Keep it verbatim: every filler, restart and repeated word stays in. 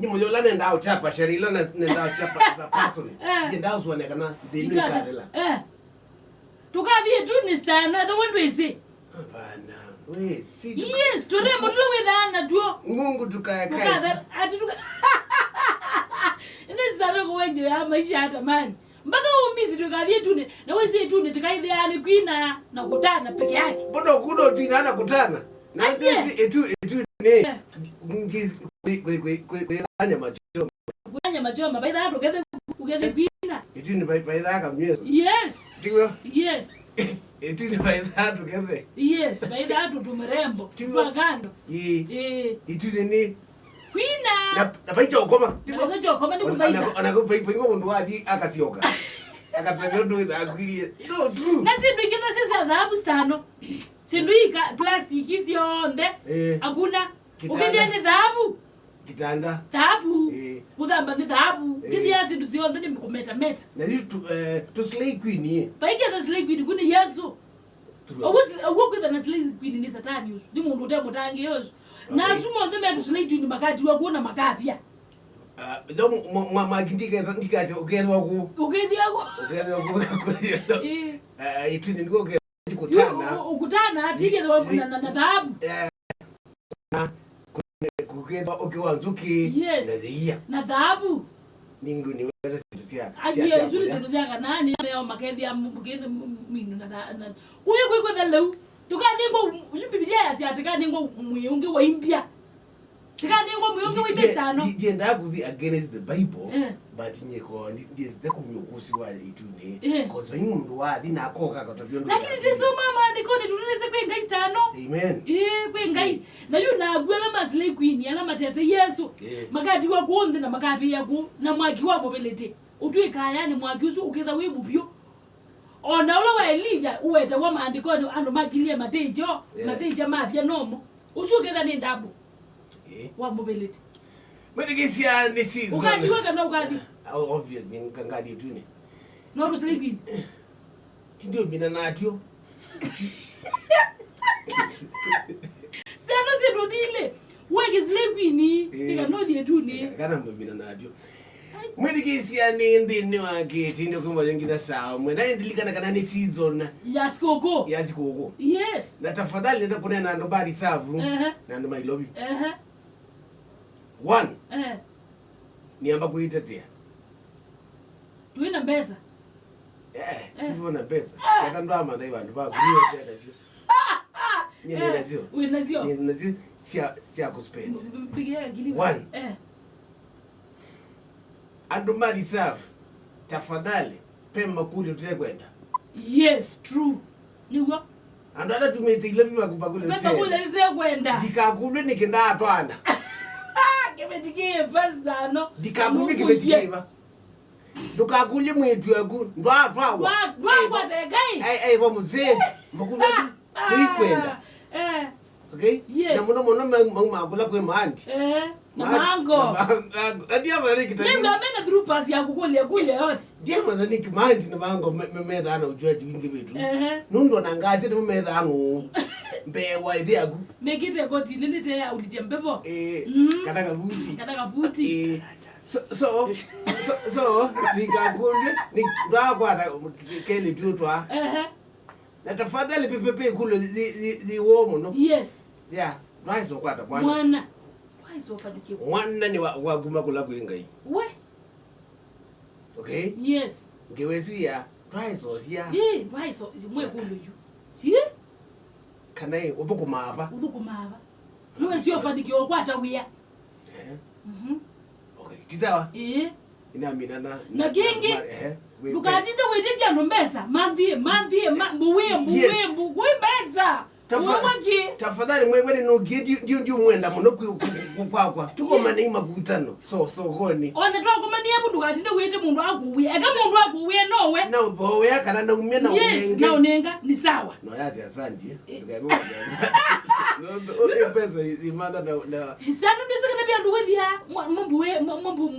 Nĩ mũyo ũla nendaa ũchapa, sheria ila ne-, nendaa ũchapa as a person. Eh. Yendaa ũsũanĩa kana nthĩ ĩno ĩkathela. Eh. Tũkathi ĩtunĩ star, no, the one we see. Hapana. We, si tu- Yes, tũrembo tũla wĩthaa natuo. Mungu tukaya kai. Tũkatha-, ati tũka-, ĩndĩ star no kũwa ndio ya maisha ya tamani. Mpaka ũmisi tũkathi ĩtunĩ, na wĩsĩ ĩtunĩ tĩkaithĩaa nĩ kwina na kũtana peke yake. Mbona ũkũna ũtwina na kũtana? Na Aye. Ndĩsĩ ĩtu, ĩtunĩ. Eh. Ngi-, kwĩ, kwĩ, kwĩ, kwĩ, kwĩ, kwĩ, Kũny'a machoma, vaithaa tũkethe, ũkethe kwina. Ĩtunĩ vai-, vaithaa kamyeso. Yes. Tiw'o? Yes. Ĩtunĩ vaithaa tũkethe. Yes, vaithaa tũ-, tũmĩrembo. Tiw'o? Twa kando. Ĩĩ. Ĩĩ. Ĩtunĩ nĩ. Kwina. Na, na vaitha ũkoma. Tiw'o? Na vaitha ũkoma nĩ kũvaitha. Ona, ona, ona vai-, vaingwa mũndũ wathi akasyoka. Akatembea ũndũ wĩthaa akwirie. No, true. Na syĩndũ ingĩ nasyo sya thahabu sitano. Syĩndũ ika, plastic syonthe. Ĩĩ. Hakuna. Kitanda. Ũkĩthĩa nĩ thahabu. Kitanda. Thahabu. Ĩĩ. Kũthamba nĩ thahabu. Ĩĩ. Kĩthĩa syĩndũ syonthe nĩ kũmetameta. Na yu tu, eh, tu slay queen ĩ. Vaiketha slay queen ku nĩ Yesu. True. Ũguo si-, ũguo kwĩtha na slay queen nĩ Satani ũsu. Nĩ mũndũ ũte mũtangĩĩo ũsu. Na okay. Asu monthe metu slay queen makatiwa kuona makavya. Ah, yo mwa-, mwa-, mwaki ndiketha, ndikasya ũkethwa ku. Ũkethia ku. Ũkethwa ku. Ĩĩ. Ah, ĩtunĩ nĩkuo ũkethwa. Kũtana. Yu, ũ-, ũkũtana, atigĩthwa na, na, na thahabu. Eh, na kũ-, kũkethwa ũkĩ wa nzũkĩ. Yes. Na yĩia. Na thahabu. Ningĩ nĩweta syĩndũ sya, sya, agie sya isu nĩ kũya. Syĩndũ sya Kanaani, nĩo makethĩa mu-, mũkĩ-, mu-, mindu na tha-, na. Kũya kwĩ kwetha lĩu. Tũkanengwa u-, yu Biblia yasya tũkanengwa mwĩĩ ũngĩ wa imbya. Tikanengwa mwĩĩ ũngĩ wa imbya sitano. Ndi-, ndi-, ndiendaa kũthi against the Bible, eh, but nyie ko, ndi-, ndiesite kumya ũkũsĩ wa ĩtunĩ, eh, 'cause vai mũndũ wathi na akoka akatavya ũndũ. Lakini yathi. Tisoma maandĩkonĩ tũtũlĩsye kwĩ Ngai sitano. Amen. Ĩĩ, kwĩ Ngai. Eh. Na yu naku ala ma slay queen, ala matese Yesu, eh, makatiwa kũũ nthĩ na makavĩĩa kũũ, na mwaki wa mũvĩlĩtĩ ũtw'ĩkaa yani mwaki ũsu ũketha wĩ mũvyũ. O na ũla wa Elija ũwetawa maandĩkonĩ, andũ makilyĩ mateikyo, yeah, mateikya mavya nomo. Ũsu ũketha nĩ ndambo, eh, wa mũvĩlĩtĩ. Mwĩthikĩsya nĩ season. Ũkatiwa kana ũkathi? Ah, o-, obvious, nĩ nga-, ngathi ĩtunĩ. No tũ slay queen. Ti ndio mina natyo. Sitano syĩndũ nilĩ. Weke slay queen, eh, nĩ kana ũthi ĩtunĩ. Kana mbamina natyo. Mwĩthikĩsya nĩ nthĩnĩ wa kĩtinde kwĩ mwayongitha saa ũmwe. Na ndilikana kana nĩ season. Ya sikũkũ. Ya sikũkũ. Yes. Na tafadhali nenda kũneena andũ ma reserve, ehe, na andũ ma Nairobi. Ehe. One. Eh. Nĩamba kwĩtetea. Twĩna mbesa. Eh, eh, tuko na mbesa. Eh. Kata ndo ama ndai vandu va kuliwa sya nasyo. Nyie nĩ nasyo. Wĩ nasyo? Nĩ nasyo sya, sya kuspend. M-, m-, mpigie akili. One. Eh. Andũ ma reserve, tafadhali, pe makũlyo tũtekwenda. Yes, true. Nĩw'o. Andũ ala tumĩte ila makũlyo tũtekwenda. Pe makũlyo tũtekwenda. Ndikakũlwe nĩkĩ ndatwana. Kĩveti kĩĩ pastor no. Ndikakũlwe kĩveti kĩva. Ndũkakũlye mwĩĩtu waku, ndwatwawa. Ndwa-, ndwatwawa, eh, Ngai. Ai, ai, va mũzee, makũlyo asu, ah, tũikwenda. Eh. Okay? Yes. Na mũno mũno mau, mau makũla kwĩ maandi. Eh, na maandi, mango. Na ma-, na, na ndiamanya nĩ kĩtani. Ndio maana through pass ya kũkũlya kũlya yote. Ndiamanya nĩ kĩmaandi na mango me-, me-, methaa na ujuaji wingi wetu. Ehe. Nũndũ na ngazi ndio methaa ng'ũ. Mbee wa ĩthe yaku. Mekĩte koti nene te ya ulitia mbevo. Eh, mm, kana kabuti. Kana kabuti. Eh. So, so, so, so, ndikakũlye, nĩ, ndwakwata kelĩ tu twa. Ehe. Na tafadhali pepepe ĩkũlyo thi, thi, thi wo mũno. Yes. Yeah, ndwaĩsa ũkwata mwana. Mwana. Ndwaĩsa ũfanikiwa. Mwana nĩ wa, wa kuma kũla kwĩ Ngai. We. Okay? Yes. Ngewesu ya, ndwaĩsa ũsya. Ĩ, ndwaĩsa, mwekũlyo yu. Si? Kana ĩ, ũthũkũmaa va? Ũthũkũmaa va? Nĩwesi ũfanikiwa ũkwata wĩa. Eh. Mhm. Okay, ti sawa? Ĩĩ. Inamina na, na, na kĩngĩ, na, ehe, we, ndũkatinde wĩtĩtye andũ mbesa, manthie, manthie, ma-, mbuwe, mbuwe, yes, mbuwe mbesa. Tafa-, mbuwe kĩ? Tafadhali mwe, wene no kĩ, ndio, ndio, ndio mwenda mũno kwi-, ku-, ku-, kwakwa. Tuko, yeah, manei makutano. So, sokoni. Ona twakomania mũndũ ndũkatinde wĩte mũndũ akuwie. Eka mũndũ akuwie nowe. Na ũthowea kana naumia na, yes, ũnenge. Na ũnenga, ni sawa. No yasi asante. Eh. Ndũkaigua no, no, okay, pesa i-, imanda na, na. Sitano ndĩsĩ kana pia ndũgũthia, mwa-, mũmbuwe, mwa-, mũmbu-,